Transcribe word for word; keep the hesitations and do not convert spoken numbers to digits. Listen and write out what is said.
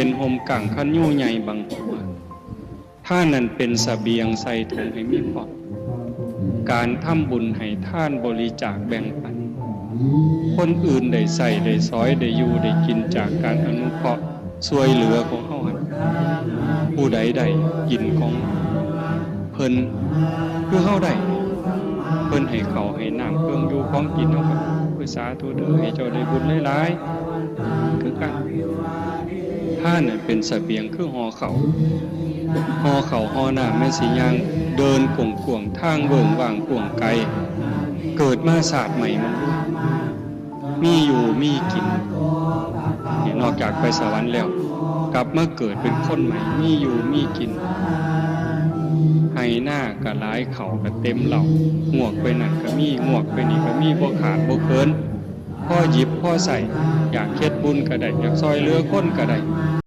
เป็นฮ่มกั้งคันยูใหญ่บังหัว ทานนั้นเป็นเสบียงใส่ถุงให้มีพร้อม การทำบุญให้ทานบริจาคแบ่งปัน คนอื่นได้ใช้ได้สอยได้อยู่ได้กินจากการอนุเคราะห์ช่วยเหลือของเฮาหั่น ผู้ใดได้กินของเพิ่น คือเฮาได้ เพิ่นให้ข้าวให้น้ำเครื่องอยู่ของกินเฮาก็ โอ้ย สาธุเด้อ ให้เจ้าได้บุญหลายๆ คือกัน ทานน่ะเป็นเสบียงคือห่อข้าว ห่อข้าวห่อน้ำแม่นสิย่างเดินกว้างๆ ทางเวิ้งว้างกว้างไกล เกิดมาชาติใหม่มัน มีอยู่มีกิน นี่นอกจากไปสวรรค์แล้ว กลับมาเกิดเป็นคนใหม่ มีอยู่มีกิน ไฮ่นาก็หลาย ข้าวก็เต็มเล้า งวกไปนั่นก็มี งวกไปนี่ก็มี บ่ขาดบ่เขิน พอหยิบพอใช้ อยากเฮ็ดบุญก็ได้ อยากช่วยเหลือคนก็ได้